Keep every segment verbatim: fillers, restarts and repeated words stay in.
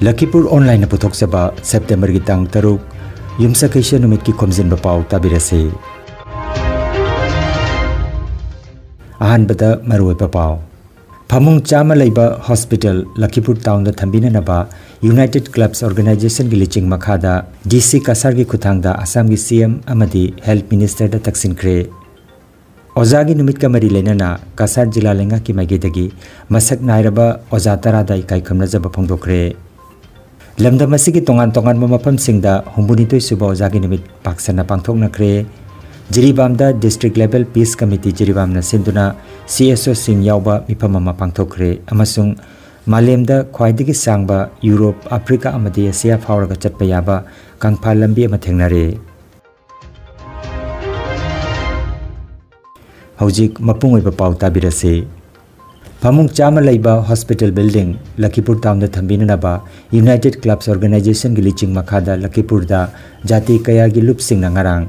ꯂꯈꯤꯄꯨꯔ ꯑꯣꯟꯂꯥꯏꯟꯅ ꯄꯨꯊꯣꯛꯆꯕ ꯁꯦꯞꯇꯦꯝꯕꯔꯒꯤ ꯇꯥꯡ ꯇꯔꯨꯛ, ꯌꯨꯝꯁꯀꯩꯁ ꯅꯨꯃꯤꯠꯀꯤ ꯈꯣꯝꯖꯤꯟꯕ ꯄꯥꯎ ꯇꯥꯕꯤꯔꯁꯤ꯫ ꯑꯍꯥꯟꯕꯗ ꯃꯔꯨꯑꯣꯏꯕ ꯄꯥꯎ꯫ ꯐꯃꯨꯡ ꯆꯥꯝꯃ ꯂꯩꯕ ꯍꯣꯁꯄꯤꯇꯥꯜ ꯂꯈꯤꯄꯨꯔ ꯇꯥꯎꯟꯗ ꯊꯝꯕꯤꯅꯅꯕ ꯌꯨꯅꯥꯏꯇꯦꯗ ꯀ꯭ꯂꯕꯁ ꯑꯣꯔꯒꯅꯥꯏꯖꯦꯁꯟꯒꯤ ꯂꯨꯆꯤꯡ ꯃꯈꯥꯗ ꯗꯤ ꯁꯤ ꯀꯁꯥꯔꯒꯤ ꯈꯨꯠꯊꯥꯡꯗ ꯑꯁꯥꯝꯒꯤ ꯁꯤ ꯑꯦꯝ ꯑꯃꯗꯤ ꯍꯦꯜꯊ ꯃꯤꯅꯤꯁꯇꯔꯗ ꯇꯛꯁꯤꯟꯈ꯭ꯔꯦ꯫ ꯑꯣꯖꯥꯒꯤ ꯅꯨꯃꯤꯠꯀ ꯃꯔꯤ ꯂꯩꯅꯅ ꯀꯁꯥꯔ ꯖꯤꯂꯥ ꯂꯩꯉꯥꯛꯀꯤ ꯃꯥꯏꯀꯩꯗꯒꯤ ꯃꯁꯛ ꯅꯥꯏꯔꯕ ꯑꯣꯖꯥ ꯇꯔꯥꯗ ꯏꯀꯥꯏ ꯈꯨꯝꯅꯖꯕ ꯐꯣꯡꯗꯣꯛꯈ꯭ꯔꯦ꯫ ꯂꯝꯗꯝ ꯑꯁꯤꯒꯤ ꯇꯣꯉꯥꯟ ꯇꯣꯉꯥꯟꯕ ꯃꯐꯝꯁꯤꯡꯗ ꯍꯨꯝꯐꯨꯅꯤꯊꯣꯏ ꯁꯨꯕ ꯑꯣꯖꯥꯒꯤ ꯅꯨꯃꯤꯠ ꯄꯥꯛ ꯁꯟꯅ ꯄꯥꯡꯊꯣꯛꯅꯈ꯭ꯔꯦ꯫ ꯖꯤꯔꯤꯕꯥꯝꯗ ꯗꯤꯁꯇ꯭ꯔꯤꯛ ꯂꯦꯚꯦꯜ ꯄꯤꯁ ꯀꯃꯤꯇꯤ ꯖꯤꯔꯤꯕꯥꯝꯅ ꯁꯤꯟꯗꯨꯅ ꯁꯤ ꯑꯦꯁ ꯑꯣꯁꯤꯡ ꯌꯥꯎꯕ ꯃꯤꯐꯝ ꯑꯃ ꯄꯥꯡꯊꯣꯛꯈ꯭ꯔꯦ ꯑꯃꯁꯨꯡ ꯃꯥꯂꯦꯝꯗ ꯈ꯭ꯋꯥꯏꯗꯒꯤ ꯁꯥꯡꯕ ꯌꯨꯔꯣꯞ, ꯑꯐ꯭ꯔꯤꯀꯥ ꯑꯃꯗꯤ ꯑꯦꯁꯤꯌꯥ ꯐꯥꯎꯔꯒ ꯆꯠꯄ ꯌꯥꯕ ꯀꯪꯐꯥꯜ ꯂꯝꯕꯤ ꯑꯃ ꯊꯦꯡꯅꯔꯦ꯫ ꯍꯧꯖꯤꯛ ꯃꯄꯨꯡ ꯑꯣꯏꯕ ꯄꯥꯎ ꯇꯥꯕꯤꯔꯁꯤ꯫ ꯐꯃꯨꯡ ꯆꯥꯝꯃ ꯂꯩꯕ ꯍꯣꯁꯄꯤꯇꯥꯜ ꯕꯤꯜꯗꯤꯡ ꯂꯈꯤꯄꯨꯔ ꯇꯥꯎꯟꯗ ꯊꯝꯕꯤꯅꯅꯕ ꯌꯨꯅꯥꯏꯇꯦꯗ ꯀ꯭ꯂꯕꯁ ꯑꯣꯔꯒꯅꯥꯏꯖꯦꯁꯟꯒꯤ ꯂꯨꯆꯤꯡ ꯃꯈꯥꯗ ꯂꯈꯤꯄꯨꯔꯗ ꯖꯥꯇꯤ ꯀꯌꯥꯒꯤ ꯂꯨꯞꯁꯤꯡꯅ ꯉꯔꯥꯡ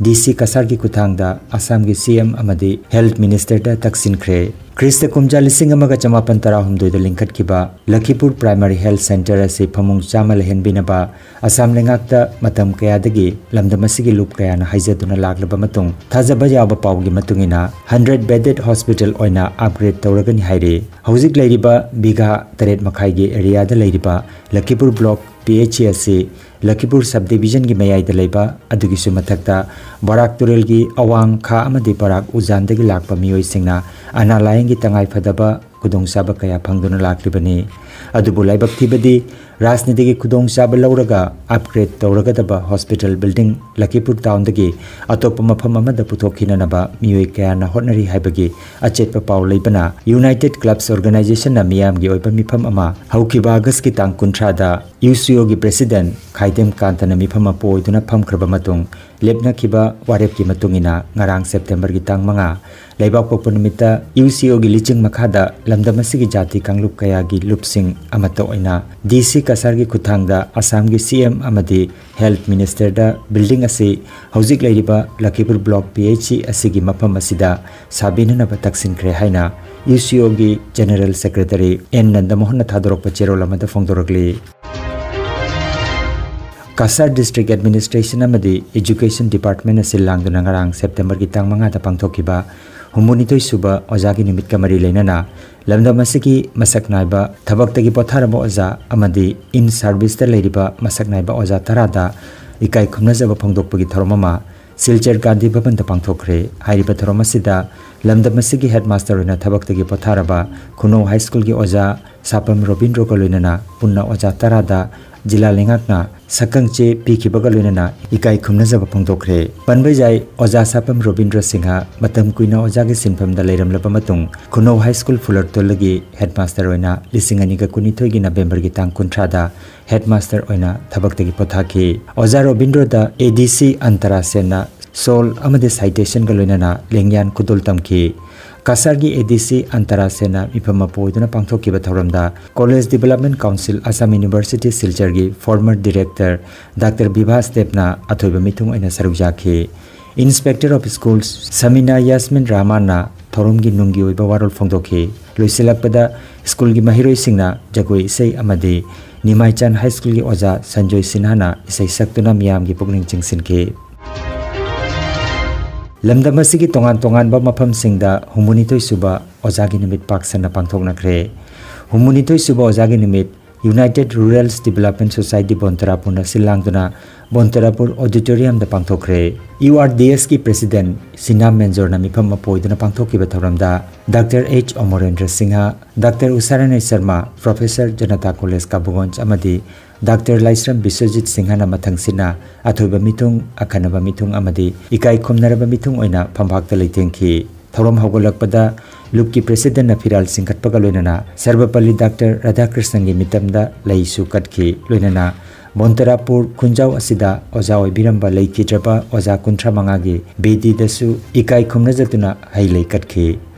ꯗꯤ ꯁꯤ ꯀꯁꯥꯔꯒꯤ ꯈꯨꯠꯊꯥꯡꯗ ꯑꯁꯥꯝꯒꯤ ꯁꯤ ꯑꯦꯝ ꯑꯃꯗꯤ ꯍꯦꯜꯊ ꯃꯤꯅꯤꯁꯇꯔꯗ ꯇꯛꯁꯤꯟꯈ꯭ꯔꯦ꯫ ꯈ꯭ꯔꯤꯁꯇ ꯀꯨꯝꯖꯥ ꯂꯤꯁꯤꯡ ꯑꯃꯒ ꯆꯃꯥꯄꯟ ꯇꯔꯥꯍꯨꯝꯗꯣꯏꯗ ꯂꯤꯡꯈꯠꯈꯤꯕ ꯂꯈꯤꯄꯨꯔ ꯄ꯭ꯔꯥꯏꯃꯥꯔꯤ ꯍꯦꯜꯊ ꯁꯦꯟꯇꯔ ꯑꯁꯤ ꯐꯃꯨꯡ ꯆꯥꯝꯃ ꯂꯩꯍꯟꯕꯤꯅꯕ ꯑꯁꯥꯝ ꯂꯩꯉꯥꯛꯇ ꯃꯇꯝ ꯀꯌꯥꯗꯒꯤ ꯂꯝꯗꯝ ꯑꯁꯤꯒꯤ ꯂꯨꯞ ꯀꯌꯥꯅ ꯍꯥꯏꯖꯗꯨꯅ ꯂꯥꯛꯂꯕ ꯃꯇꯨꯡ, ꯊꯥꯖꯕ ꯌꯥꯕ ꯄꯥꯎꯒꯤ ꯃꯇꯨꯡ ꯏꯟꯅ, ꯍꯟꯗ꯭ꯔꯦꯗ ꯕꯦꯗꯦꯗ ꯍꯣꯁꯄꯤꯇꯥꯜ ꯑꯣꯏꯅ ꯑꯞꯒ꯭ꯔꯦꯗ ꯇꯧꯔꯒꯅꯤ ꯍꯥꯏꯔꯤ꯫ ꯍꯧꯖꯤꯛ ꯂꯩꯔꯤꯕ ꯕꯤꯘꯥ ꯇꯔꯦꯠ ꯃꯈꯥꯏꯒꯤ ꯑꯦꯔꯤꯌꯥꯗ ꯂꯩꯔꯤꯕ ꯂꯈꯤꯄꯨꯔ ꯕ꯭ꯂꯣꯛ ꯄꯤ ꯑꯩꯆ ꯁꯤ ꯑꯁꯤ ꯂꯈꯤꯄꯨꯔ ꯁꯕ ꯗꯤꯕꯤꯖꯟꯒꯤ ꯃꯌꯥꯏꯗ ꯂꯩꯕ, ꯑꯗꯨꯒꯤꯁꯨ ꯃꯊꯛꯇ ꯕꯔꯥꯛ ꯇꯨꯔꯦꯜꯒꯤ ꯑꯋꯥꯡ ꯈꯥ ꯑꯃꯗꯤ ꯕꯔꯥꯛ ꯎꯖꯥꯟꯗꯒꯤ ꯂꯥꯛꯄ ꯃꯤꯑꯣꯏꯁꯤꯡꯅ ꯑꯅꯥ ꯂꯥꯌꯦꯡꯒꯤ ꯇꯉꯥꯏꯐꯗꯕ ꯈꯨꯗꯣꯡꯆꯥꯕ ꯀꯌꯥ ꯐꯪꯗꯨꯅ ꯂꯥꯛꯂꯤꯕꯅꯤ꯫ ꯑꯗꯨꯕꯨ ꯂꯥꯏꯕꯛ ꯊꯤꯕꯗꯤ, ꯔꯥꯖꯅꯤꯇꯤꯒꯤ ꯈꯨꯗꯣꯡꯆꯥꯕ ꯂꯧꯔꯒ ꯑꯞꯒ꯭ꯔꯦꯗ ꯇꯧꯔꯒꯗꯕ ꯍꯣꯁꯄꯤꯇꯥꯜ ꯕꯤꯜꯗꯤꯡ ꯂꯈꯤꯄꯨꯔ ꯇꯥꯎꯟꯗꯒꯤ ꯑꯇꯣꯞꯄ ꯃꯐꯝ ꯑꯃꯗ ꯄꯨꯊꯣꯛꯈꯤꯅꯅꯕ ꯃꯤꯑꯣꯏ ꯀꯌꯥꯅ ꯍꯣꯠꯅꯔꯤ ꯍꯥꯏꯕꯒꯤ ꯑꯆꯦꯠꯄ ꯄꯥꯎ ꯂꯩꯕꯅ, ꯌꯨꯅꯥꯏꯇꯦꯗ ꯀ꯭ꯂꯕꯁ ꯑꯣꯔꯒꯅꯥꯏꯖꯦꯁꯟꯅ ꯃꯤꯌꯥꯝꯒꯤ ꯑꯣꯏꯕ ꯃꯤꯐꯝ ꯑꯃ ꯍꯧꯈꯤꯕ ꯑꯥꯒꯁꯀꯤ ꯇꯥꯡ ꯀꯨꯟꯊ꯭ꯔꯥꯗ ꯌꯨ ꯁꯤ ꯑꯣꯒꯤ ꯄ꯭ꯔꯦꯁꯤꯗꯦꯟꯠ ꯈꯥꯏꯗꯦꯝ ꯀꯥꯟꯇꯅ ꯃꯤꯐꯝ ꯑꯃ ꯄꯨꯑꯣꯏꯗꯨꯅ ꯐꯝꯈ꯭ꯔꯕ ꯃꯇꯨꯡ, ꯂꯦꯞꯅꯈꯤꯕ ꯋꯥꯔꯦꯞꯀꯤ ꯃꯇꯨꯡ ꯏꯟꯅ, ꯉꯔꯥꯡ ꯁꯦꯞꯇꯦꯝꯕꯔꯒꯤ ꯇꯥꯡ ꯃꯉꯥ, ꯂꯩꯕꯥꯛꯄꯣꯛꯄ ꯅꯨꯃꯤꯠꯇ ꯌꯨ ꯁꯤ ꯑꯣꯒꯤ ꯂꯨꯆꯤꯡ ꯃꯈꯥꯗ ꯂꯝꯗꯝ ꯑꯁꯤꯒꯤ ꯖꯥꯇꯤ ꯀꯥꯡꯂꯨꯞ ꯀꯌꯥꯒꯤ ꯂꯨꯞꯁꯤꯡ ꯑꯃꯠꯇ ꯑꯣꯏꯅ ꯗꯤ ꯁꯤ ꯀꯁꯥꯔꯒꯤ ꯈꯨꯠꯊꯥꯡꯗ ꯑꯁꯥꯝꯒꯤ ꯁꯤ ꯑꯦꯝ ꯑꯃꯗꯤ ꯍꯦꯜꯊ ꯃꯤꯅꯤꯁꯇꯔꯗ ꯕꯤꯜꯗꯤꯡ ꯑꯁꯤ ꯍꯧꯖꯤꯛ ꯂꯩꯔꯤꯕ ꯂꯈꯤꯄꯨꯔ ꯕ꯭ꯂꯣꯛ ꯄꯤ ꯑꯩꯆ ꯁꯤ ꯑꯁꯤꯒꯤ ꯃꯐꯝ ꯑꯁꯤꯗ ꯁꯥꯕꯤꯅꯅꯕ ꯇꯛꯁꯤꯟꯈ꯭ꯔꯦ ꯍꯥꯏꯅ ꯌꯨ ꯁꯤ ꯑꯣꯒꯤ ꯖꯦꯅꯔꯦꯜ ꯁꯦꯀ꯭ꯔꯦꯇꯔꯤ ꯑꯦꯟ ꯅꯟꯗꯃꯣꯍꯟꯅ ꯊꯥꯗꯣꯔꯛꯄ ꯆꯦꯔꯣꯜ ꯑꯃꯗ ꯐꯣꯡꯗꯣꯔꯛꯂꯤ꯫ ꯀꯁꯥꯔ ꯗꯤꯁꯇ꯭ꯔꯤꯛ ꯑꯦꯗꯃꯤꯅꯤꯁꯇ꯭ꯔꯦꯁꯟ ꯑꯃꯗꯤ ꯑꯦꯖꯨꯀꯦꯁꯟ ꯗꯤꯄꯥꯔꯠꯃꯦꯟꯅ ꯁꯤꯜ ꯂꯥꯡꯗꯨꯅ ꯉꯔꯥꯡ ꯁꯦꯞꯇꯦꯝꯕꯔꯒꯤ ꯇꯥꯡ ꯃꯉꯥꯗ ꯄꯥꯡꯊꯣꯛꯈꯤꯕ ꯍꯨꯝꯐꯨꯅꯤꯊꯣꯏ ꯁꯨꯕ ꯑꯣꯖꯥꯒꯤ ꯅꯨꯃꯤꯠꯀ ꯃꯔꯤ ꯂꯩꯅꯅ ꯂꯝꯗꯝ ꯑꯁꯤꯒꯤ ꯃꯁꯛ ꯅꯥꯏꯕ ꯊꯕꯛꯇꯒꯤ ꯄꯣꯊꯥꯔꯕ ꯑꯣꯖꯥ ꯑꯃꯗꯤ ꯏꯟ ꯁꯥꯔꯚꯤꯁꯇ ꯂꯩꯔꯤꯕ ꯃꯁꯛ ꯅꯥꯏꯕ ꯑꯣꯖꯥ ꯇꯔꯥꯗ ꯏꯀꯥꯏ ꯈꯨꯝꯅꯖꯕ ꯐꯣꯡꯗꯣꯛꯄꯒꯤ ꯊꯧꯔꯝ ꯑꯃ ꯁꯤꯜꯆꯔ ꯒꯥꯟꯙꯤ ꯚꯕꯟꯗ ꯄꯥꯡꯊꯣꯛꯈ꯭ꯔꯦ꯫ ꯍꯥꯏꯔꯤꯕ ꯊꯧꯔꯝ ꯑꯁꯤꯗ ꯂꯝꯗꯝ ꯑꯁꯤꯒꯤ ꯍꯦꯗꯃꯥꯁꯇꯔ ꯑꯣꯏꯅ ꯊꯕꯛꯇꯒꯤ ꯄꯣꯊꯥꯔꯕ ꯈꯨꯅꯧ ꯍꯥꯏ ꯁ꯭ꯀꯨꯜꯒꯤ ꯑꯣꯖꯥ ꯁꯥꯄꯝ ꯔꯣꯕꯤꯟꯗ꯭ꯔꯣꯒ ꯂꯣꯏꯅꯅ ꯄꯨꯟꯅ ꯑꯣꯖꯥ ꯇꯔꯥꯗ ꯖꯤꯂꯥ ꯂꯩꯉꯥꯛꯅ ꯁꯛꯈꯪꯆꯦ ꯄꯤꯈꯤꯕꯒ ꯂꯣꯏꯅꯅ ꯏꯀꯥꯏ ꯈꯨꯝꯅꯖꯕ ꯐꯣꯡꯗꯣꯛꯈ꯭ꯔꯦ꯫ ꯄꯟꯕ ꯌꯥꯏ, ꯑꯣꯖꯥ ꯁꯥꯄꯝ ꯔꯣꯕꯤꯟꯗ꯭ꯔ ꯁꯤꯡꯍ ꯃꯇꯝ ꯀꯨꯏꯅ ꯑꯣꯖꯥꯒꯤ ꯁꯤꯟꯐꯝꯗ ꯂꯩꯔꯝꯂꯕ ꯃꯇꯨꯡ ꯈꯨꯅꯧ ꯍꯥꯏ ꯁ꯭ꯀꯨꯜ ꯐꯨꯂꯔꯇꯣꯜꯗꯒꯤ ꯍꯦꯗꯃꯥꯁꯇꯔ ꯑꯣꯏꯅ ꯂꯤꯁꯤꯡ ꯑꯅꯤꯒ ꯀꯨꯟꯅꯤꯊꯣꯏꯒꯤ ꯅꯕꯦꯝꯕꯔꯒꯤ ꯇꯥꯡ ꯀꯨꯟꯊ꯭ꯔꯥꯗ ꯍꯦꯗꯃꯥꯁꯇꯔ ꯑꯣꯏꯅ ꯊꯕꯛꯇꯒꯤ ꯄꯣꯊꯥꯈꯤ꯫ ꯑꯣꯖꯥ ꯔꯣꯕꯤꯟꯗ꯭ꯔꯣꯗ ꯑꯦ ꯗꯤ ꯁꯤ ꯑꯟꯇꯔꯥꯁꯦꯟꯅ ꯁꯣꯜ ꯑꯃꯗꯤ ꯁꯥꯏꯇꯦꯁꯟꯒ ꯂꯣꯏꯅꯅ ꯂꯦꯡꯌꯥꯟ ꯈꯨꯗꯣꯜ ꯇꯝꯈꯤ꯫ ꯀꯁꯥꯔꯒꯤ ꯑꯦ ꯗꯤ ꯁꯤ ꯑꯟꯇꯔꯥꯁꯦꯟꯅ ꯃꯤꯐꯝ ꯃꯄꯨ ꯑꯣꯏꯗꯨꯅ ꯄꯥꯡꯊꯣꯛꯈꯤꯕ ꯊꯧꯔꯝꯗ college development council Assam university ꯁꯤꯜꯆꯔꯒꯤ ꯐꯣꯔꯃꯔ ꯗꯤꯔꯦꯛꯇꯔ ꯗꯥꯛꯇꯔ ꯕꯤꯚꯥꯁ ꯗꯦꯕꯅ ꯑꯊꯣꯏꯕ ꯃꯤꯊꯨꯡ ꯑꯣꯏꯅ ꯁꯔꯨꯛ ꯌꯥꯈꯤ꯫ Inspector of schools Samina Yasmin ꯔꯍꯃꯥꯟꯅ ꯊꯧꯔꯝꯒꯤ ꯅꯨꯡꯒꯤ ꯑꯣꯏꯕ ꯋꯥꯔꯣꯜ ꯐꯣꯡꯗꯣꯛꯈꯤ꯫ ꯂꯣꯏꯁꯤꯜꯂꯛꯄꯗ ꯁ꯭ꯀꯨꯜꯒꯤ ꯃꯍꯩꯔꯣꯏꯁꯤꯡꯅ ꯖꯒꯣꯏ ꯏꯁꯩ ꯑꯃꯗꯤ ꯅꯤꯃꯥꯏꯆꯥꯟ ꯍꯥꯏ ꯁ꯭ꯀꯨꯜꯒꯤ ꯑꯣꯖꯥ ꯁꯟꯖꯣꯏ ꯁꯤꯟꯍꯥꯅ ꯏꯁꯩ ꯁꯛꯇꯨꯅ ꯃꯤꯌꯥꯝꯒꯤ ꯄꯨꯛꯅꯤꯡ ꯆꯤꯡꯁꯤꯟꯈꯤ꯫ ꯂꯝꯗꯝ ꯑꯁꯤꯒꯤ ꯇꯣꯉꯥꯟ ꯇꯣꯉꯥꯟꯕ ꯃꯐꯝꯁꯤꯡꯗ ꯍꯨꯝꯐꯨꯅꯤꯊꯣꯏ ꯁꯨꯕ ꯑꯣꯖꯥꯒꯤ ꯅꯨꯃꯤꯠ ꯄꯥꯛ ꯁꯟꯅ ꯄꯥꯡꯊꯣꯛꯅꯈ꯭ꯔꯦ꯫ ꯍꯨꯝꯐꯨꯅꯤꯊꯣꯏ ꯁꯨꯕ ꯑꯣꯖꯥꯒꯤ ꯅꯨꯃꯤꯠ ꯌꯨꯅꯥꯏꯇꯦꯗ ꯔꯨꯔꯦꯜꯁ ꯗꯤꯕꯦꯂꯞꯃꯦꯟ ꯁꯣꯁꯥꯏꯇꯤ ꯕꯣꯟꯇꯔꯥꯄꯨꯔꯅ ꯁꯤꯜ ꯂꯥꯡꯗꯨꯅ ꯕꯣꯟꯇꯔꯥꯄꯨꯔ ꯑꯣꯗꯤꯇꯣꯔꯤꯌꯝꯗ ꯄꯥꯡꯊꯣꯛꯈ꯭ꯔꯦ꯫ ꯌꯨ ꯑꯥꯔ ꯗꯤ ꯑꯦꯁꯀꯤ ꯄ꯭ꯔꯦꯁꯤꯗꯦꯟꯠ ꯁꯤꯅꯥꯝ ꯃꯦꯟꯖꯣꯔꯅ ꯃꯤꯐꯝ ꯑꯃ ꯄꯨ ꯑꯣꯏꯗꯨꯅ ꯄꯥꯡꯊꯣꯛꯈꯤꯕ ꯊꯧꯔꯝꯗ doctor H Amarendra Singh, doctor Usharani Sharma, professor Janata college Kabuganj ꯑꯃꯗꯤ ꯗꯥꯛꯇꯔ ꯂꯥꯏꯁ꯭ꯔꯝ ꯕꯤꯁ꯭ꯋꯖꯤꯠ ꯁꯤꯡꯍꯅ ꯃꯊꯪꯁꯤꯠꯅ ꯑꯊꯣꯏꯕ ꯃꯤꯊꯨꯡ, ꯑꯈꯟꯅꯕ ꯃꯤꯊꯨꯡ ꯑꯃꯗꯤ ꯏꯀꯥꯏ ꯈꯨꯝꯅꯔꯕ ꯃꯤꯊꯨꯡ ꯑꯣꯏꯅ ꯐꯝꯕꯥꯛꯇ ꯂꯩꯇꯦꯡꯈꯤ꯫ ꯊꯧꯔꯝ ꯍꯧꯒꯠꯂꯛꯄꯗ ꯂꯨꯞꯀꯤ ꯄ꯭ꯔꯦꯁꯤꯗꯦꯟꯠꯅ ꯐꯤꯔꯥꯜ ꯆꯤꯡꯈꯠꯄꯒ ꯂꯣꯏꯅꯅ ꯁꯔꯕꯄꯜꯂꯤ ꯗꯥꯛꯇꯔ ꯔꯥꯙꯥꯀ꯭ꯔꯤꯁꯅꯟꯒꯤ ꯃꯤꯇꯝꯗ ꯂꯩꯁꯨ ꯀꯠꯈꯤ꯫ ꯂꯣꯏꯅꯅ ꯕꯣꯟꯇꯔꯥꯄꯨꯔ ꯈꯨꯟꯖꯥꯎ ꯑꯁꯤꯗ ꯑꯣꯖꯥ ꯑꯣꯏꯕꯤꯔꯝꯕ ꯂꯩꯈꯤꯗ꯭ꯔꯕ ꯑꯣꯖꯥ ꯀꯨꯟꯊ꯭ꯔꯥ ꯃꯉꯥꯒꯤ ꯕꯦꯗꯤꯗꯁꯨ ꯏꯀꯥꯏ ꯈꯨꯝꯅꯖꯗꯨꯅ ꯍꯩ ꯂꯩ ꯀꯠꯈꯤ꯫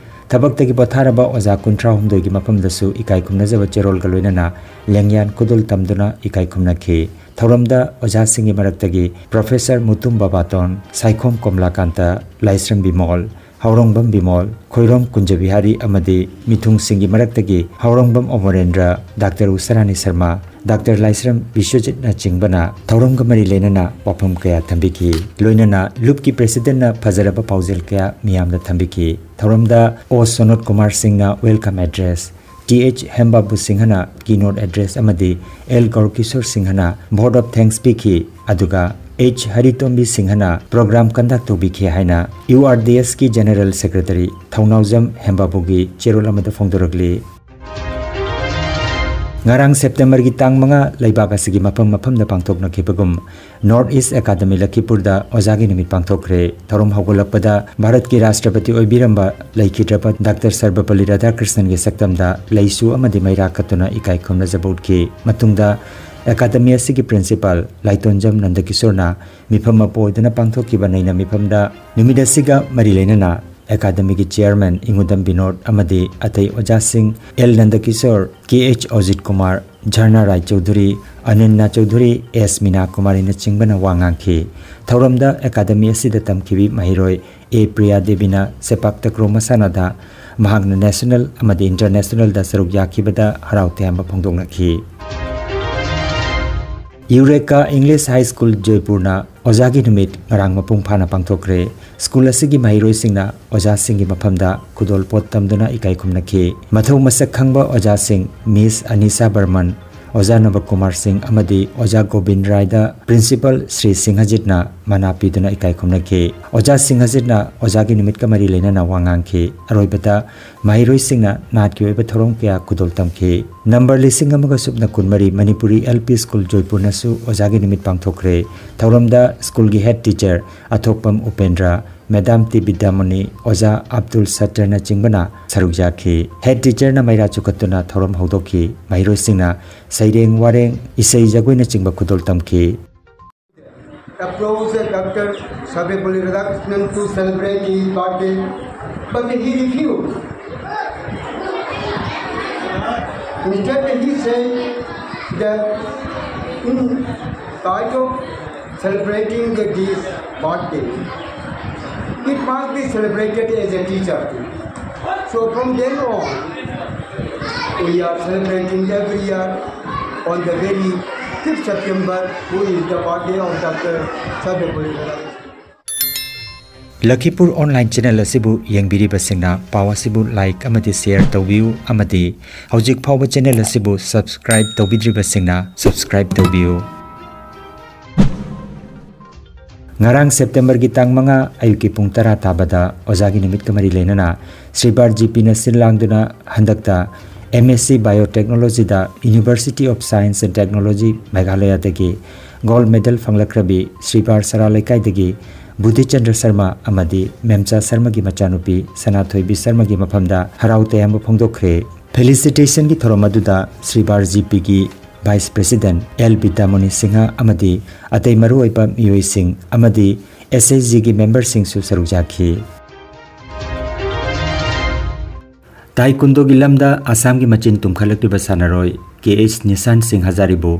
ꯊꯕꯛꯇꯒꯤ ꯄꯣꯊꯥꯔꯕ ꯑꯣꯖꯥ ꯀꯨꯟꯊ꯭ꯔꯥ ꯍꯨꯝꯗꯣꯏꯒꯤ ꯃꯐꯝꯗꯁꯨ ꯏꯀꯥꯏ ꯈꯨꯝꯅꯖꯕ ꯆꯦꯔꯣꯜꯒ ꯂꯣꯏꯅꯅ ꯂꯦꯡꯌꯥꯟ ꯈꯨꯗꯣꯜ ꯇꯝꯗꯨꯅ ꯏꯀꯥꯏ ꯈꯨꯝꯅꯈꯤ꯫ ꯊꯧꯔꯝꯗ ꯑꯣꯖꯥꯁꯤꯡꯒꯤ ꯃꯔꯛꯇꯒꯤ ꯄ꯭ꯔꯣꯐꯦꯁꯔ ꯃꯨꯇꯨꯝ ꯕꯕꯥꯇꯣꯟ, ꯁꯥꯏꯈꯣꯝ ꯀꯣꯝꯂꯥꯀꯥꯟꯇ, ꯂꯥꯏꯁ꯭ꯔꯝ ꯕꯤꯃꯣꯜ, ꯍꯥꯎꯔꯣꯡꯕꯝ ꯕꯤꯃꯣꯜ, ꯈꯣꯏꯔꯣꯝ ꯀꯨꯟꯖꯕꯤꯍꯥꯔꯤ ꯑꯃꯗꯤ ꯃꯤꯊꯨꯡꯁꯤꯡꯒꯤ ꯃꯔꯛꯇꯒꯤ ꯍꯥꯎꯔꯣꯡꯕꯝ ꯑꯃꯔꯦꯟꯗ꯭ꯔ, ꯗꯥꯛꯇꯔ ꯎꯁꯥꯔꯥꯅꯤ ꯁꯔꯃ, ꯗꯥꯛꯇꯔ ꯂꯥꯏꯁ꯭ꯔꯝ ꯕꯤꯁ꯭ꯋꯖꯤꯠꯅꯆꯤꯡꯕꯅ ꯊꯧꯔꯝꯒ ꯃꯔꯤ ꯂꯩꯅꯅ ꯋꯥꯐꯝ ꯀꯌꯥ ꯊꯝꯕꯤꯈꯤ꯫ ꯂꯣꯏꯅꯅ ꯂꯨꯞꯀꯤ ꯄ꯭ꯔꯦꯁꯤꯗꯦꯟꯠꯅ ꯐꯖꯔꯕ ꯄꯥꯎꯖꯦꯜ ꯀꯌꯥ ꯃꯤꯌꯥꯝꯗ ꯊꯝꯕꯤꯈꯤ꯫ ꯊꯧꯔꯝꯗ ꯑꯣ ꯁꯣꯅꯣꯠ ꯀꯨꯃꯥꯔ ꯁꯤꯡꯅ ꯋꯦꯜꯀꯝ ꯑꯦꯗ꯭ꯔꯦꯁ, ꯇꯤ ꯑꯩꯆ ꯍꯦꯝꯕꯥꯕꯨ ꯁꯤꯡꯍꯅ ꯀꯤꯅꯣꯠ ꯑꯦꯗ꯭ꯔꯦꯁ ꯑꯃꯗꯤ ꯑꯦꯜ ꯒꯧꯔꯀꯤꯁꯣꯔ ꯁꯤꯡꯍꯅ ꯚꯣꯠ ꯑꯣꯐ ꯊꯦꯡꯛꯁ ꯄꯤꯈꯤ꯫ ꯑꯗꯨꯒ ꯑꯩꯆ ꯍꯔꯤꯇꯣꯝꯕꯤ ꯁꯤꯡꯍꯅ ꯄ꯭ꯔꯣꯒ꯭ꯔꯥꯝ ꯀꯟꯗꯛ ꯇꯧꯕꯤꯈꯤ ꯍꯥꯏꯅ ꯌꯨ ꯑꯥꯔ ꯗꯤ ꯑꯦꯁꯀꯤ ꯖꯦꯅꯔꯦꯜ ꯁꯦꯀ꯭ꯔꯦꯇꯔꯤ ꯊꯧꯅꯥꯎꯖꯝ ꯍꯦꯝꯕꯥꯕꯨꯒꯤ ꯆꯦꯔꯣꯜ ꯑꯃꯗ ꯐꯣꯡꯗꯣꯔꯛꯂꯤ꯫ ꯉꯔꯥꯡ ꯁꯦꯞꯇꯦꯝꯕꯔꯒꯤ ꯇꯥꯡ ꯃꯉꯥ ꯂꯩꯕꯥꯛ ꯑꯁꯤꯒꯤ ꯃꯐꯝ ꯃꯐꯝꯗ ꯄꯥꯡꯊꯣꯛꯅꯈꯤꯕꯒꯨꯝ, ꯅꯣꯔꯠ ꯏꯁ꯭ꯠ ꯑꯦꯀꯥꯗꯃꯤ ꯂꯈꯤꯄꯨꯔꯗ ꯑꯣꯖꯥꯒꯤ ꯅꯨꯃꯤꯠ ꯄꯥꯡꯊꯣꯛꯈ꯭ꯔꯦ꯫ ꯊꯧꯔꯝ ꯍꯧꯒꯠꯂꯛꯄꯗ ꯚꯥꯔꯠꯀꯤ ꯔꯥꯁꯇ꯭ꯔꯄꯇꯤ ꯑꯣꯏꯕꯤꯔꯝꯕ ꯂꯩꯈꯤꯗ꯭ꯔꯕ ꯗꯥꯛꯇꯔ ꯁꯔꯕꯄꯜꯂꯤ ꯔꯥꯙꯥꯀ꯭ꯔꯤꯁꯅꯟꯒꯤ ꯁꯛꯇꯝꯗ ꯂꯩꯁꯨ ꯑꯃꯗꯤ ꯃꯩꯔꯥ ꯀꯠꯇꯨꯅ ꯏꯀꯥꯏ ꯈꯨꯝꯅꯖꯕ ꯎꯠꯈꯤ꯫ ꯃꯇꯨꯡꯗ ꯑꯦꯀꯥꯗꯃꯤ ꯑꯁꯤꯒꯤ ꯄ꯭ꯔꯤꯟꯁꯤꯄꯥꯜ ꯂꯥꯏꯇꯣꯟꯖꯝ ꯅꯟꯗꯀꯤꯁꯣꯔꯅ ꯃꯤꯐꯝ ꯃꯄꯨ ꯑꯣꯏꯗꯨꯅ ꯄꯥꯡꯊꯣꯛꯈꯤꯕ ꯅꯩꯅ ꯃꯤꯐꯝꯗ ꯅꯨꯃꯤꯠ ꯑꯁꯤꯒ ꯃꯔꯤ ꯂꯩꯅꯅ ꯑꯦꯀꯥꯗꯃꯤꯒꯤ ꯆꯤꯌꯔꯃꯦꯟ ꯏꯉꯨꯗꯝ ꯕꯤꯅꯣꯗ ꯑꯃꯗꯤ ꯑꯇꯩ ꯑꯣꯖꯥꯁꯤꯡ ꯑꯦꯜ ꯅꯟꯗꯀꯤꯁꯣꯔ, ꯀꯦ ꯑꯩꯆ ꯑꯣꯖꯤꯠ ꯀꯨꯃꯥꯔ, ꯖꯔꯅꯥ ꯔꯥꯏ ꯆꯧꯙꯨꯔꯤ, ꯑꯅꯟꯅ ꯆꯧꯙꯨꯔꯤ, ꯑꯦꯁ ꯃꯤꯅꯥ ꯀꯨꯃꯥꯔꯤꯅꯆꯤꯡꯕꯅ ꯋꯥ ꯉꯥꯡꯈꯤ꯫ ꯊꯧꯔꯝꯗ ꯑꯦꯀꯥꯗꯃꯤ ꯑꯁꯤꯗ ꯇꯝꯈꯤꯕꯤ ꯃꯍꯩꯔꯣꯏ ꯑꯦ ꯄ꯭ꯔꯤꯌꯥ ꯗꯦꯕꯤꯅ ꯁꯦꯄꯥꯛ ꯇꯀ꯭ꯔꯣ ꯃꯁꯥꯟꯅꯗ ꯃꯍꯥꯛꯅ ꯅꯦꯁꯅꯦꯜ ꯑꯃꯗꯤ ꯏꯟꯇꯔꯅꯦꯁꯅꯦꯜꯗ ꯁꯔꯨꯛ ꯌꯥꯈꯤꯕꯗ ꯍꯔꯥꯎ ꯇꯌꯥꯝꯕ ꯐꯣꯡꯗꯣꯛꯅꯈꯤ꯫ ꯌꯨꯔꯦꯀꯥ ꯏꯪꯂꯤꯁ ꯍꯥꯏ ꯁ꯭ꯀꯨꯜ ꯖꯣꯏꯄꯨꯔꯅ ꯑꯣꯖꯥꯒꯤ ꯅꯨꯃꯤꯠ ꯉꯔꯥꯡ ꯃꯄꯨꯡ ꯐꯥꯅ ꯄꯥꯡꯊꯣꯛꯈ꯭ꯔꯦ꯫ ꯁ꯭ꯀꯨꯜ ꯑꯁꯤꯒꯤ ꯃꯍꯩꯔꯣꯏꯁꯤꯡꯅ ꯑꯣꯖꯥꯁꯤꯡꯒꯤ ꯃꯐꯝꯗ ꯈꯨꯗꯣꯜꯄꯣꯠ ꯇꯝꯗꯨꯅ ꯏꯀꯥꯏ ꯈꯨꯝꯅꯈꯤ꯫ ꯃꯊꯧ ꯃꯁꯛ ꯈꯪꯕ ꯑꯣꯖꯥꯁꯤꯡ ꯃꯤꯁ ꯑꯅꯤꯁꯥ ꯕꯔꯃꯟ, ꯑꯣꯖꯥ ꯅꯕꯀꯨꯃꯥꯔ ꯁꯤꯡ ꯑꯃꯗꯤ ꯑꯣꯖꯥ ꯒꯣꯕꯤꯟ ꯔꯥꯏꯗ ꯄ꯭ꯔꯤꯟꯁꯤꯄꯜ ꯁ꯭ꯔꯤ ꯁꯤꯡꯍꯖꯤꯠꯅ ꯃꯅꯥ ꯄꯤꯗꯨꯅ ꯏꯀꯥꯏ ꯈꯨꯝꯅꯈꯤ꯫ ꯑꯣꯖꯥ ꯁꯤꯡꯍꯖꯤꯠꯅ ꯑꯣꯖꯥꯒꯤ ꯅꯨꯃꯤꯠꯀ ꯃꯔꯤ ꯂꯩꯅꯅ ꯋꯥ ꯉꯥꯡꯈꯤ꯫ ꯑꯔꯣꯏꯕꯗ ꯃꯍꯩꯔꯣꯏꯁꯤꯡꯅ ꯅꯥꯠꯀꯤ ꯑꯣꯏꯕ ꯊꯧꯔꯝ ꯀꯌꯥ ꯈꯨꯗꯣꯜ ꯇꯝꯈꯤ꯫ ꯅꯝꯕꯔ ꯂꯤꯁꯤꯡ ꯑꯃꯒ ꯁꯨꯞꯅ ꯀꯨꯟꯃꯔꯤ ꯃꯅꯤꯄꯨꯔꯤ ꯑꯦꯜ ꯄꯤ ꯁ꯭ꯀꯨꯜ ꯖꯣꯏꯄꯨꯔꯅꯁꯨ ꯑꯣꯖꯥꯒꯤ ꯅꯨꯃꯤꯠ ꯄꯥꯡꯊꯣꯛꯈ꯭ꯔꯦ꯫ ꯊꯧꯔꯝꯗ ꯁ꯭ꯀꯨꯜꯒꯤ ꯍꯦꯗ ꯇꯤꯆꯔ ꯑꯊꯣꯛꯄꯝ ꯎꯄꯦꯟꯗ꯭ꯔ, ꯃꯦꯗꯥꯝ ꯇꯤ ꯕꯤꯗ꯭ꯌꯥꯃꯨꯅꯤ, ꯑꯣꯖꯥ ꯑꯕꯗꯨꯜ ꯁꯠꯇꯔꯅꯆꯤꯡꯕꯅ ꯁꯔꯨꯛ ꯌꯥꯈꯤ꯫ ꯍꯦꯗ ꯇꯤꯆꯔꯅ ꯃꯩꯔꯥ ꯆꯨꯈꯠꯇꯨꯅ ꯊꯧꯔꯝ ꯍꯧꯗꯣꯛꯈꯤ꯫ ꯃꯍꯩꯔꯣꯏꯁꯤꯡꯅ ꯁꯩꯔꯦꯡ ꯋꯥꯔꯦꯡ, ꯏꯁꯩ ꯖꯒꯣꯏꯅꯆꯤꯡꯕ ꯈꯨꯗꯣꯜ ꯇꯝꯈꯤ꯫ Applause Doctor Sarvepalli Radhakrishnan to celebrate his birthday. But he refused. Instead, he said that in spite of celebrating the, this birthday, it must be celebrated as a teacher too. So from then on, we are celebrating every year on the very fifth September, who is the birthday of Doctor Sarvepalli Radhakrishnan. Lakhipur Online Channel ꯑꯁꯤꯕꯨ ꯌꯦꯡꯕꯤꯔꯤꯕꯁꯤꯡꯅ ꯄꯥꯎ ꯑꯁꯤꯕꯨ like ꯑꯃꯗꯤ share ꯇꯧꯕꯤꯌꯨ ꯑꯃꯗꯤ ꯍꯧꯖꯤꯛ ꯐꯥꯎꯕ channel ꯑꯁꯤꯕꯨ subscribe ꯇꯧꯕꯤꯗ꯭ꯔꯤꯕꯁꯤꯡꯅ subscribe ꯇꯧꯕꯤꯌꯨ꯫ ꯉꯔꯥꯡ ꯁꯦꯞꯇꯦꯝꯕꯔꯒꯤ ꯇꯥꯡ ꯃꯉꯥ ꯑꯌꯨꯛꯀꯤ ꯄꯨꯡ ꯇꯔꯥ ꯇꯥꯕꯗ ꯑꯣꯖꯥꯒꯤ ꯅꯨꯃꯤꯠꯀ ꯃꯔꯤ ꯂꯩꯅꯅ ꯁ꯭ꯔꯤꯕꯥꯔ ꯖꯤ ꯄꯤꯅ ꯁꯤꯜ ꯂꯥꯡꯗꯨꯅ ꯍꯟꯗꯛꯇ M S C Biotechnologyꯗ University of Science and Technology ꯃꯦꯘꯥꯂꯌꯥꯗꯒꯤ gold medal ꯐꯪꯂꯛꯈ꯭ꯔꯕꯤ ꯁ꯭ꯔꯤꯕꯥꯔ ꯁꯔꯥ ꯂꯩꯀꯥꯏꯗꯒꯤ ꯕꯨꯙꯤꯆꯟꯗ꯭ꯔ ꯁꯔꯃ ꯑꯃꯗꯤ ꯃꯦꯝꯆꯥ ꯁꯔꯃꯒꯤ ꯃꯆꯥꯅꯨꯄꯤ ꯁꯅꯥꯊꯣꯏꯕꯤ ꯁꯔꯃꯒꯤ ꯃꯐꯝꯗ ꯍꯔꯥꯎ ꯇꯌꯥꯝꯕ ꯐꯣꯡꯗꯣꯛꯈ꯭ꯔꯦ꯫ Felicitationꯒꯤ ꯊꯧꯔꯝ ꯑꯗꯨꯗ ꯁ꯭ꯔꯤꯕꯥꯔ ꯖꯤ ꯄꯤꯒꯤ Vice President L ꯕꯤꯗ꯭ꯌꯥꯃꯣꯅꯤ ꯁꯤꯡꯍ ꯑꯃꯗꯤ ꯑꯇꯩ ꯃꯔꯨꯑꯣꯏꯕ ꯃꯤꯑꯣꯏꯁꯤꯡ ꯑꯃꯗꯤ S H Gꯒꯤ memberꯁꯤꯡꯁꯨ ꯁꯔꯨꯛ ꯌꯥꯈꯤ꯫ ꯇꯥꯏꯀꯨꯟꯗꯣꯒꯤ ꯂꯝꯗ ꯑꯁꯥꯝꯒꯤ ꯃꯆꯤꯟ ꯇꯨꯝꯈꯠꯂꯛꯂꯤꯕ ꯁꯥꯟꯅꯔꯣꯏ K H ꯅꯤꯁꯥꯟ ꯁꯤꯡ ꯍꯖꯥꯔꯤꯕꯨ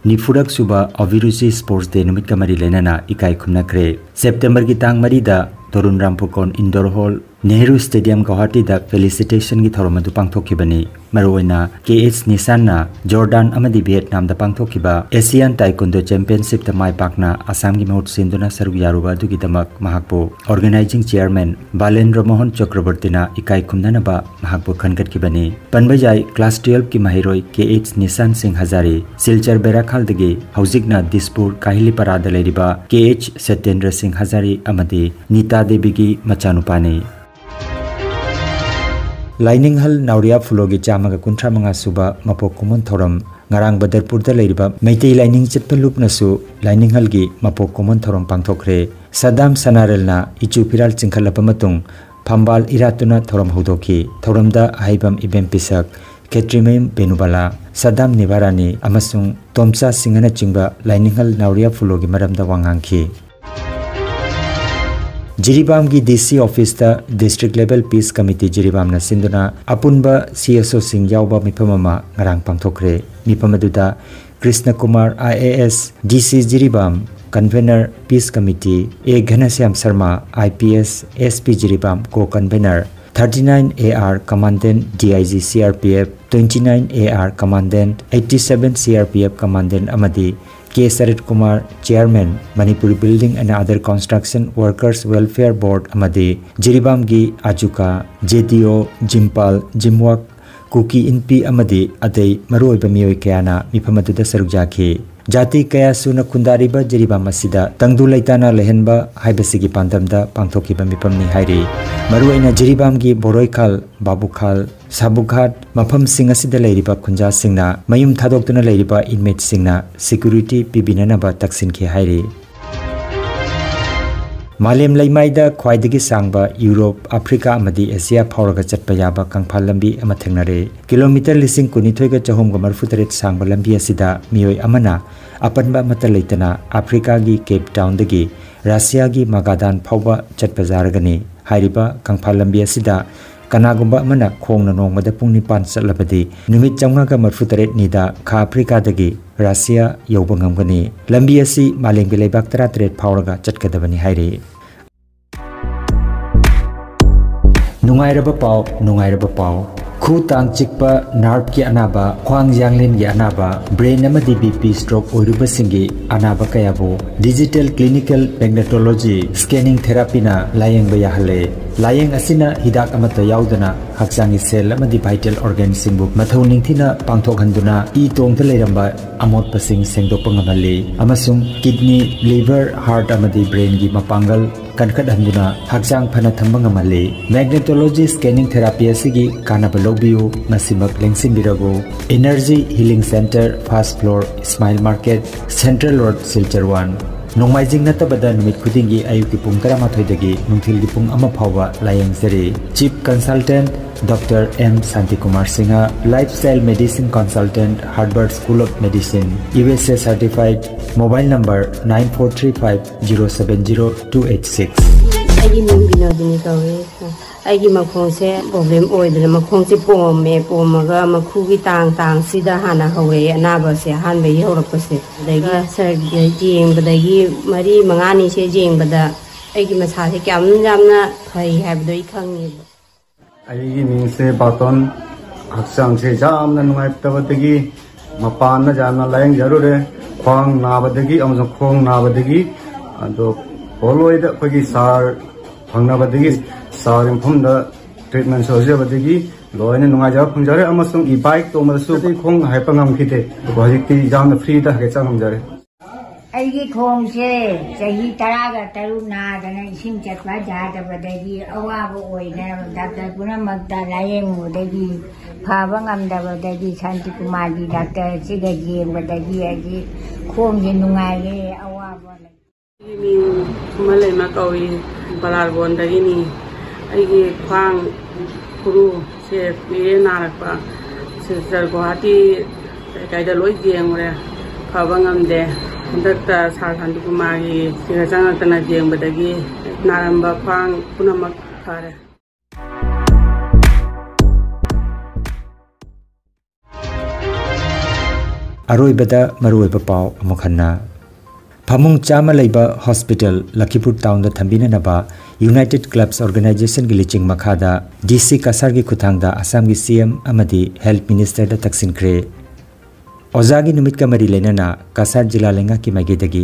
ꯅꯤꯐꯨꯔꯛ ꯁꯨꯕ ꯑꯚꯤꯔꯨꯆꯤ Sports Day ꯅꯨꯃꯤꯠꯀ ꯃꯔꯤ ꯂꯩꯅꯅ ꯏꯀꯥꯏ ꯈꯨꯝꯅꯈ꯭ꯔꯦ꯫ ꯁꯦꯞꯇꯦꯝꯕꯔꯒꯤ ꯇꯥꯡ ꯃꯔꯤꯗ Tarun Ram ꯐꯨꯀꯣꯟ Indoor Hall, Nehru Stadium, ꯒꯧꯍꯥꯇꯤꯗ felicitationꯒꯤ ꯊꯧꯔꯝ ꯑꯗꯨ ꯄꯥꯡꯊꯣꯛꯈꯤꯕꯅꯤ꯫ ꯃꯔꯨꯑꯣꯏꯅ K H ꯅꯤꯁꯥꯟꯅ ꯖꯣꯔꯗꯥꯟ ꯑꯃꯗꯤ ꯚꯤꯌꯦꯠꯅꯥꯝꯗ ꯄꯥꯡꯊꯣꯛꯈꯤꯕ Asian Taekwondo Championshipꯇ ꯃꯥꯏ ꯄꯥꯛꯅ ꯑꯁꯥꯝꯒꯤ ꯃꯍꯨꯠ ꯁꯤꯟꯗꯨꯅ ꯁꯔꯨꯛ ꯌꯥꯔꯨꯕ ꯑꯗꯨꯒꯤꯗꯃꯛ ꯃꯍꯥꯛꯄꯨ Organizing Chairman ꯕꯥꯂꯦꯟꯗ꯭ꯔ ꯃꯣꯍꯟ ꯆꯀ꯭ꯔꯕꯔꯇꯤꯅ ꯏꯀꯥꯏ ꯈꯨꯝꯅꯅꯕ ꯃꯍꯥꯛꯄꯨ ꯈꯟꯒꯠꯈꯤꯕꯅꯤ꯫ ꯄꯟꯕ ꯌꯥꯏ, class twelveꯀꯤ ꯃꯍꯩꯔꯣꯏ K H ꯅꯤꯁꯥꯟ ꯁꯤꯡ ꯍꯖꯥꯔꯤ ꯁꯤꯜꯆꯔ ꯕꯦꯔꯥꯈꯥꯜꯗꯒꯤ ꯍꯧꯖꯤꯛꯅ ꯗꯤꯁꯄꯨꯔ ꯀꯥꯍꯤꯂꯤꯄꯥꯔꯥꯗ ꯂꯩꯔꯤꯕ K H ꯁꯇꯦꯟꯗ꯭ꯔ ꯁꯤꯡ ꯍꯖꯥꯔꯤ ꯑꯃꯗꯤ ꯅꯤꯇꯥ ꯗꯦꯕꯤꯒꯤ ꯃꯆꯥꯅꯨꯄꯥꯅꯤ꯫ ꯂꯥꯏꯅꯤꯡꯍꯜ ꯅꯥꯎꯔꯤꯌꯥ ꯐꯨꯂꯣꯒꯤ ꯆꯥꯝꯃꯒ ꯀꯨꯟꯊ꯭ꯔꯥ ꯃꯉꯥ ꯁꯨꯕ ꯃꯄꯣꯛ ꯀꯨꯝꯑꯣꯟ ꯊꯧꯔꯝ ꯉꯔꯥꯡ ꯕꯗꯔꯄꯨꯔꯗ ꯂꯩꯔꯤꯕ ꯃꯩꯇꯩ ꯂꯥꯏꯅꯤꯡ ꯆꯠꯄ ꯂꯨꯞꯅꯁꯨ ꯂꯥꯏꯅꯤꯡꯍꯜꯒꯤ ꯃꯄꯣꯛ ꯀꯨꯝꯑꯣꯟ ꯊꯧꯔꯝ ꯄꯥꯡꯊꯣꯛꯈ꯭ꯔꯦ꯫ ꯁꯗꯥꯝ ꯁꯅꯥꯔꯦꯜꯅ ꯏꯆꯨ ꯐꯤꯔꯥꯜ ꯆꯤꯡꯈꯠꯂꯕ ꯃꯇꯨꯡ ꯐꯝꯕꯥꯜ ꯏꯔꯥꯠꯇꯨꯅ ꯊꯧꯔꯝ ꯍꯧꯗꯣꯛꯈꯤ꯫ ꯊꯧꯔꯝꯗ ꯑꯍꯩꯕꯝ ꯏꯕꯦꯝ ꯄꯤꯁꯛ, ꯈꯦꯇ꯭ꯔꯤꯃꯌꯨꯝ ꯕꯦꯅꯨꯕꯥꯂꯥ, ꯁꯗꯥꯝ ꯅꯤꯚꯥꯔꯥꯅꯤ ꯑꯃꯁꯨꯡ ꯇꯣꯝꯆꯥ ꯁꯤꯡꯍꯅꯆꯤꯡꯕ ꯂꯥꯏꯅꯤꯡꯍꯜ ꯅꯥꯎꯔꯤꯌꯥ ꯐꯨꯂꯣꯒꯤ ꯃꯔꯝꯗ ꯋꯥ ꯉꯥꯡꯈꯤ꯫ ꯖꯤꯔꯤꯕꯥꯝꯒꯤ ꯗꯤ ꯁꯤ ꯑꯣꯐꯤꯁꯇ ꯗꯤꯁꯇ꯭ꯔꯤꯛ ꯂꯦꯚꯦꯜ ꯄꯤꯁ ꯀꯃꯤꯇꯤ ꯖꯤꯔꯤꯕꯥꯝꯅ ꯁꯤꯟꯗꯨꯅ ꯑꯄꯨꯟꯕ ꯁꯤ ꯑꯦꯁ ꯑꯣꯁꯤꯡ ꯌꯥꯎꯕ ꯃꯤꯐꯝ ꯑꯃ ꯉꯔꯥꯡ ꯄꯥꯡꯊꯣꯛꯈ꯭ꯔꯦ꯫ ꯃꯤꯐꯝ ꯑꯗꯨꯗ Krishna Kumar, I A S, D C Jiribam, convener, peace committee, A Ghanashyam Sharma, I P S, S P Jiribam, co convener, thirty nine A R commandant, D I G C R P F, twenty nine A R commandant, eighty seven C R P F commandant ꯑꯃꯗꯤ K Sarat Kumar, chairman, Manipuri building and other construction workers welfare board ꯑꯃꯗꯤ ꯖꯤꯔꯤꯕꯥꯝꯒꯤ ꯑꯖꯨꯀꯥ, J ꯗꯤ ꯑꯣ, ꯖꯤꯝꯄꯥꯜ, ꯖꯤꯝꯋꯥꯛ, ꯀꯨꯀꯤ ꯏꯟꯄꯤ ꯑꯃꯗꯤ ꯑꯇꯩ ꯃꯔꯨꯑꯣꯏꯕ ꯃꯤꯑꯣꯏ ꯀꯌꯥꯅ ꯃꯤꯐꯝ ꯑꯗꯨꯗ ꯁꯔꯨꯛ ꯌꯥꯈꯤ꯫ ꯖꯥꯇꯤ ꯀꯌꯥ ꯁꯨꯅ ꯈꯨꯟꯗꯥꯔꯤꯕ ꯖꯤꯔꯤꯕꯥꯝ ꯑꯁꯤꯗ ꯇꯪꯗꯨ ꯂꯩꯇꯥꯅ ꯂꯩꯍꯟꯕ ꯍꯥꯏꯕꯁꯤꯒꯤ ꯄꯥꯟꯗꯝꯗ ꯄꯥꯡꯊꯣꯛꯈꯤꯕ ꯃꯤꯐꯝꯅꯤ ꯍꯥꯏꯔꯤ꯫ ꯃꯔꯨꯑꯣꯏꯅ ꯖꯤꯔꯤꯕꯥꯝꯒꯤ ꯕꯣꯔꯣꯏꯈꯥꯜ, ꯕꯥꯕꯨꯈꯥꯜ, ꯁꯥꯕꯨꯒꯥꯠ ꯃꯐꯝꯁꯤꯡ ꯑꯁꯤꯗ ꯂꯩꯔꯤꯕ ꯈꯨꯟꯖꯥꯁꯤꯡꯅ ꯃꯌꯨꯝ ꯊꯥꯗꯣꯛꯇꯨꯅ ꯂꯩꯔꯤꯕ ꯏꯟꯃꯦꯠꯁꯤꯡꯅ ꯁꯦꯀ꯭ꯌꯨꯔꯤꯇꯤ ꯄꯤꯕꯤꯅꯅꯕ ꯇꯛꯁꯤꯟꯈꯤ ꯍꯥꯏꯔꯤ꯫ ꯃꯥꯂꯦꯝ ꯂꯩꯃꯥꯏꯗ ꯈ꯭ꯋꯥꯏꯗꯒꯤ ꯁꯥꯡꯕ ꯌꯨꯔꯣꯞ, ꯑꯐ꯭ꯔꯤꯀꯥ ꯑꯃꯗꯤ ꯑꯦꯁꯤꯌꯥ ꯐꯥꯎꯔꯒ ꯆꯠꯄ ꯌꯥꯕ ꯀꯪꯐꯥꯜ ꯂꯝꯕꯤ ꯑꯃ ꯊꯦꯡꯅꯔꯦ꯫ ꯀꯤꯂꯣꯃꯤꯇꯔ ꯂꯤꯁꯤꯡ ꯀꯨꯟꯅꯤꯊꯣꯏꯒ ꯆꯍꯨꯝꯒ ꯃꯔꯤꯐꯨꯇꯔꯦꯠ ꯁꯥꯡꯕ ꯂꯝꯕꯤ ꯑꯁꯤꯗ ꯃꯤꯑꯣꯏ ꯑꯃꯅ ꯑꯄꯟꯕ ꯑꯃꯠꯇ ꯂꯩꯇꯅ ꯑꯐ꯭ꯔꯤꯀꯥꯒꯤ ꯀꯦꯞ ꯇꯥꯎꯟꯗꯒꯤ ꯔꯁꯤꯌꯥꯒꯤ ꯃꯒꯥꯗꯥꯟ ꯐꯥꯎꯕ ꯆꯠꯄ ꯌꯥꯔꯒꯅꯤ꯫ ꯍꯥꯏꯔꯤꯕ ꯀꯪꯐꯥꯜ ꯂꯝꯕꯤ ꯑꯁꯤꯗ ꯀꯅꯥꯒꯨꯝꯕ ꯑꯃꯅ ꯈꯣꯡꯅ ꯅꯣꯡꯃꯗ ꯄꯨꯡ ꯅꯤꯄꯥꯟ ꯆꯠꯂꯕꯗꯤ ꯅꯨꯃꯤꯠ ꯆꯥꯝꯃꯉꯥꯒ ꯃꯔꯤꯐꯨꯇꯔꯦꯠꯅꯤꯗ ꯈꯥ ꯑꯐ꯭ꯔꯤꯀꯥꯗꯒꯤ ꯔꯁꯤꯌꯥ ꯌꯧꯕ ꯉꯝꯒꯅꯤ꯫ ꯂꯝꯕꯤ ꯑꯁꯤ ꯃꯥꯂꯦꯝꯒꯤ ꯂꯩꯕꯥꯛ ꯇꯔꯥꯇꯔꯦꯠ ꯐꯥꯎꯔꯒ ꯆꯠꯀꯗꯕꯅꯤ ꯍꯥꯏꯔꯤ꯫ ꯅꯨꯡꯉꯥꯏꯔꯕ ꯄꯥꯎ, ꯅꯨꯡꯉꯥꯏꯔꯕ ꯄꯥꯎ꯫ ꯈꯨ ꯇꯥꯡ ꯆꯤꯛꯄ, ꯅꯥꯔꯚꯀꯤ ꯑꯅꯥꯕ, ꯈ꯭ꯋꯥꯡ ꯌꯥꯡꯂꯦꯟꯒꯤ ꯑꯅꯥꯕ, ꯕ꯭ꯔꯦꯟ ꯑꯃꯗꯤ ꯕꯤ ꯄꯤ ꯁ꯭ꯇ꯭ꯔꯣꯛ ꯑꯣꯏꯔꯨꯕꯁꯤꯡꯒꯤ ꯑꯅꯥꯕ ꯀꯌꯥꯕꯨ ꯗꯤꯖꯤꯇꯦꯜ ꯀ꯭ꯂꯤꯅꯤꯀꯦꯜ ꯃꯦꯒꯅꯦꯇꯣꯂꯣꯖꯤ ꯁ꯭ꯀꯦꯅꯤꯡ ꯊꯦꯔꯥꯄꯤꯅ ꯂꯥꯌꯦꯡꯕ ꯌꯥꯍꯜꯂꯦ꯫ ꯂꯥꯌꯦꯡ ꯑꯁꯤꯅ ꯍꯤꯗꯥꯛ ꯑꯃꯠꯇ ꯌꯥꯎꯗꯅ ꯍꯛꯆꯥꯡꯒꯤ ꯁꯦꯜ ꯑꯃꯗꯤ ꯚꯥꯏꯇꯦꯜ ꯑꯣꯔꯒꯥꯟꯁꯤꯡꯕꯨ ꯃꯊꯧ ꯅꯤꯡꯊꯤꯅ ꯄꯥꯡꯊꯣꯛꯍꯟꯗꯨꯅ ꯏ ꯇꯣꯡꯗ ꯂꯩꯔꯝꯕ ꯑꯃꯣꯠꯄꯁꯤꯡ ꯁꯦꯡꯗꯣꯛꯄ ꯉꯝꯍꯜꯂꯤ ꯑꯃꯁꯨꯡ ꯀꯤꯗꯅꯤ, ꯂꯤꯚꯔ, ꯍꯥꯔꯠ ꯑꯃꯗꯤ ꯕ꯭ꯔꯦꯟꯒꯤ ꯃꯄꯥꯡꯒꯜ ꯀꯟꯈꯠꯍꯟꯗꯨꯅ ꯍꯛꯆꯥꯡ ꯐꯅ ꯊꯝꯕ ꯉꯝꯍꯜꯂꯤ꯫ ꯃꯦꯒꯅꯦꯇꯣꯂꯣꯖꯤ ꯁ꯭ꯀꯦꯅꯤꯡ ꯊꯦꯔꯥꯄꯤ ꯑꯁꯤꯒꯤ ꯀꯥꯟꯅꯕ ꯂꯧꯕꯤꯌꯨ, ꯉꯁꯤꯃꯛ ꯂꯦꯡꯁꯤꯟꯕꯤꯔꯕꯨ꯫ Energy healing centre, first floor, Ismail market, central road, Silchar one. ꯅꯣꯡꯃꯥꯏꯖꯤꯡ ꯅꯠꯇꯕꯗ ꯅꯨꯃꯤꯠ ꯈꯨꯗꯤꯡꯒꯤ ꯑꯌꯨꯛꯀꯤ ꯄꯨꯡ ꯇꯔꯥꯃꯥꯊꯣꯏꯗꯒꯤ ꯅꯨꯡꯊꯤꯜꯒꯤ ꯄꯨꯡ ꯑꯃ ꯐꯥꯎꯕ ꯂꯥꯌꯦꯡꯖꯔꯤ꯫ Chief consultant doctor M Shantikumar Singh, lifestyle medicine consultant, Harvard school of medicine, U S A certified, mobile number nine four three five zero seven zero two eight six. ꯑꯩꯒꯤ ꯃꯤꯡ ꯕꯤꯅꯣꯗꯤꯅꯤ ꯀꯧꯏ꯫ ꯑꯩꯒꯤ ꯃꯈꯣꯡꯁꯦ ꯄ꯭ꯔꯣꯕ꯭ꯂꯦꯝ ꯑꯣꯏꯗꯅ ꯃꯈꯣꯡꯁꯦ ꯄꯣꯝꯃꯦ꯫ ꯄꯣꯝꯃꯒ ꯃꯈꯨꯒꯤ ꯇꯥꯡ ꯇꯥꯡꯁꯤꯗ ꯍꯥꯟꯅ ꯍꯧꯔꯛꯑꯦ ꯑꯅꯥꯕꯁꯦ, ꯑꯍꯥꯟꯕꯒꯤ ꯍꯧꯔꯛꯄꯁꯦ꯫ ꯑꯗꯒꯤ ꯁꯔꯒꯤ ꯌꯦꯡꯕꯗꯒꯤ ꯃꯔꯤ ꯃꯉꯥꯅꯤꯁꯦ ꯌꯦꯡꯕꯗ ꯑꯩꯒꯤ ꯃꯁꯥꯁꯦ ꯀꯌꯥꯝ ꯌꯥꯝꯅ ꯐꯩ ꯍꯥꯏꯕꯗꯣ ꯑꯩ ꯈꯪꯉꯦꯕ꯫ ꯑꯩꯒꯤ ꯃꯤꯡꯁꯦ ꯕꯥꯇꯣꯟ꯫ ꯍꯛꯆꯥꯡꯁꯦ ꯌꯥꯝꯅ ꯅꯨꯡꯉꯥꯏꯇꯕꯗꯒꯤ ꯃꯄꯥꯟꯗ ꯌꯥꯝꯅ ꯂꯥꯌꯦꯡꯖꯔꯨꯔꯦ꯫ ꯈ꯭ꯋꯥꯡ ꯅꯥꯕꯗꯒꯤ ꯑꯃꯁꯨꯡ ꯈꯣꯡ ꯅꯥꯕꯗꯒꯤ꯫ ꯑꯗꯣ ꯄꯣꯂꯣꯏꯗ ꯑꯩꯈꯣꯏꯒꯤ ꯁꯥꯔ ꯐꯪꯅꯕꯗꯒꯤ, ꯁꯥꯔꯒꯤ ꯃꯐꯝꯗ ꯇ꯭ꯔꯤꯠꯃꯦꯟ ꯁꯣꯏꯖꯕꯗꯒꯤ ꯂꯣꯏꯅ ꯅꯨꯡꯉꯥꯏꯖꯕ ꯐꯪꯖꯔꯦ꯫ ꯑꯃꯁꯨꯡ ꯏ ꯕꯥꯏꯛ ꯇꯣꯡꯕꯗꯁꯨ ꯑꯩ ꯈꯣꯡ ꯍꯥꯏꯐꯦꯠ ꯉꯝꯈꯤꯗꯦ, ꯑꯗꯨꯕꯨ ꯍꯧꯖꯤꯛꯇꯤ ꯌꯥꯝꯅ ꯐ꯭ꯔꯤꯗ ꯍꯥꯏꯐꯦꯠ ꯆꯪ ꯉꯝꯖꯔꯦ꯫ ꯑꯩꯒꯤ ꯈꯣꯡꯁꯦ ꯆꯍꯤ ꯇꯔꯥꯒ ꯇꯔꯨꯛ ꯅꯥꯗꯅ ꯏꯁꯤꯡ ꯆꯠꯄ ꯌꯥꯗꯕꯗꯒꯤ ꯑꯋꯥꯕ ꯑꯣꯏꯅ ꯗꯥꯛꯇꯔ ꯄꯨꯝꯅꯃꯛꯇ ꯂꯥꯌꯦꯡꯕꯗꯒꯤ ꯐꯕ ꯉꯝꯗꯕꯗꯒꯤ ꯁꯥꯟꯇꯤꯀꯨꯃꯥꯔꯒꯤ ꯗꯥꯛꯇꯔꯁꯤꯒ ꯌꯦꯡꯕꯗꯒꯤ ꯑꯩꯒꯤ ꯈꯣꯡꯁꯦ ꯅꯨꯡꯉꯥꯏꯔꯦ, ꯑꯋꯥꯕ ꯂꯩ꯫ ꯑꯩꯒꯤ ꯃꯤꯡ ꯈꯨꯃꯟꯂꯩꯃ ꯀꯧꯏ꯫ ꯕꯂꯥꯔꯒꯣꯟꯗꯒꯤꯅꯤ꯫ ꯑꯩꯒꯤ ꯈ꯭ꯋꯥꯡ ꯈꯨꯔꯨꯁꯦ ꯀꯨꯏꯔꯦ ꯅꯥꯔꯛꯄ꯫ ꯁꯤꯜꯆꯔ, ꯒꯨꯋꯥꯍꯥꯇꯤ ꯀꯩꯀꯥꯏꯗ ꯂꯣꯏ ꯌꯦꯡꯉꯨꯔꯦ, ꯐꯕ ꯉꯝꯗꯦ꯫ ꯍꯟꯗꯛꯇ ꯁꯥꯔ ꯁꯥꯟꯇꯤꯀꯨꯃꯥꯔꯒꯤ ꯁꯤꯗ ꯆꯪꯉꯛꯇꯅ ꯌꯦꯡꯕꯗꯒꯤ ꯅꯥꯔꯝꯕ ꯈ꯭ꯋꯥꯡ ꯄꯨꯝꯅꯃꯛ ꯐꯔꯦ꯫ ꯑꯔꯣꯏꯕꯗ ꯃꯔꯨꯑꯣꯏꯕ ꯄꯥꯎ ꯑꯃꯨꯛ ꯍꯟꯅ꯫ ꯐꯃꯨꯡ ꯆꯥꯝꯃ ꯂꯩꯕ ꯍꯣꯁꯄꯤꯇꯥꯜ ꯂꯈꯤꯄꯨꯔ ꯇꯥꯎꯟꯗ ꯊꯝꯕꯤꯅꯅꯕ ꯌꯨꯅꯥꯏꯇꯦꯗ ꯀ꯭ꯂꯕꯁ ꯑꯣꯔꯒꯅꯥꯏꯖꯦꯁꯟꯒꯤ ꯂꯨꯆꯤꯡ ꯃꯈꯥꯗ ꯗꯤ ꯁꯤ ꯀꯁꯥꯔꯒꯤ ꯈꯨꯠꯊꯥꯡꯗ ꯑꯁꯥꯝꯒꯤ ꯁꯤ ꯑꯦꯝ ꯑꯃꯗꯤ ꯍꯦꯜꯊ ꯃꯤꯅꯤꯁꯇꯔꯗ ꯇꯛꯁꯤꯟꯈ꯭ꯔꯦ꯫ ꯑꯣꯖꯥꯒꯤ ꯅꯨꯃꯤꯠꯀ ꯃꯔꯤ ꯂꯩꯅꯅ ꯀꯁꯥꯔ ꯖꯤꯂꯥ ꯂꯩꯉꯥꯛꯀꯤ ꯃꯥꯏꯀꯩꯗꯒꯤ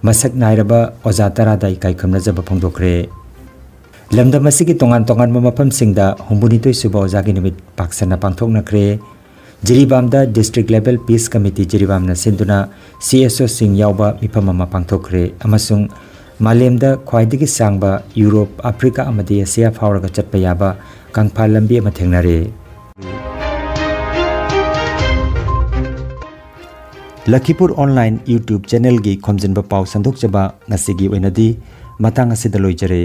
ꯃꯁꯛ ꯅꯥꯏꯔꯕ ꯑꯣꯖꯥ ꯇꯔꯥꯗ ꯏꯀꯥꯏ ꯈꯨꯝꯅꯖꯕ ꯐꯣꯡꯗꯣꯛꯈ꯭ꯔꯦ꯫ ꯂꯝꯗꯝ ꯑꯁꯤꯒꯤ ꯇꯣꯉꯥꯟ ꯇꯣꯉꯥꯟꯕ ꯃꯐꯝꯁꯤꯡꯗ ꯍꯨꯝꯐꯨꯅꯤꯊꯣꯏ ꯁꯨꯕ ꯑꯣꯖꯥꯒꯤ ꯅꯨꯃꯤꯠ ꯄꯥꯛ ꯁꯟꯅ ꯄꯥꯡꯊꯣꯛꯅꯈ꯭ꯔꯦ꯫ ꯖꯤꯔꯤꯕꯥꯝꯗ ꯗꯤꯁꯇ꯭ꯔꯤꯛ ꯂꯦꯚꯦꯜ ꯄꯤꯁ ꯀꯃꯤꯇꯤ ꯖꯤꯔꯤꯕꯥꯝꯅ ꯁꯤꯟꯗꯨꯅ ꯁꯤ ꯑꯦꯁ ꯑꯣꯁꯤꯡ ꯌꯥꯎꯕ ꯃꯤꯐꯝ ꯑꯃ ꯄꯥꯡꯊꯣꯛꯈ꯭ꯔꯦ ꯑꯃꯁꯨꯡ ꯃꯥꯂꯦꯝꯗ ꯈ꯭ꯋꯥꯏꯗꯒꯤ ꯁꯥꯡꯕ ꯌꯨꯔꯣꯞ, ꯑꯐ꯭ꯔꯤꯀꯥ ꯑꯃꯗꯤ ꯑꯦꯁꯤꯌꯥ ꯐꯥꯎꯔꯒ ꯆꯠꯄ ꯌꯥꯕ ꯀꯪꯐꯥꯜ ꯂꯝꯕꯤ ꯑꯃ ꯊꯦꯡꯅꯔꯦ꯫ ꯂꯈꯤꯄꯨꯔ ꯑꯣꯟꯂꯥꯏꯟ YouTube ꯆꯦꯅꯦꯜꯒꯤ ꯈꯣꯝꯖꯤꯟꯕ ꯄꯥꯎ ꯁꯟꯗꯣꯛꯆꯕ ꯉꯁꯤꯒꯤ ꯑꯣꯏꯅꯗꯤ ꯃꯇꯥꯡ ꯑꯁꯤꯗ ꯂꯣꯏꯖꯔꯦ꯫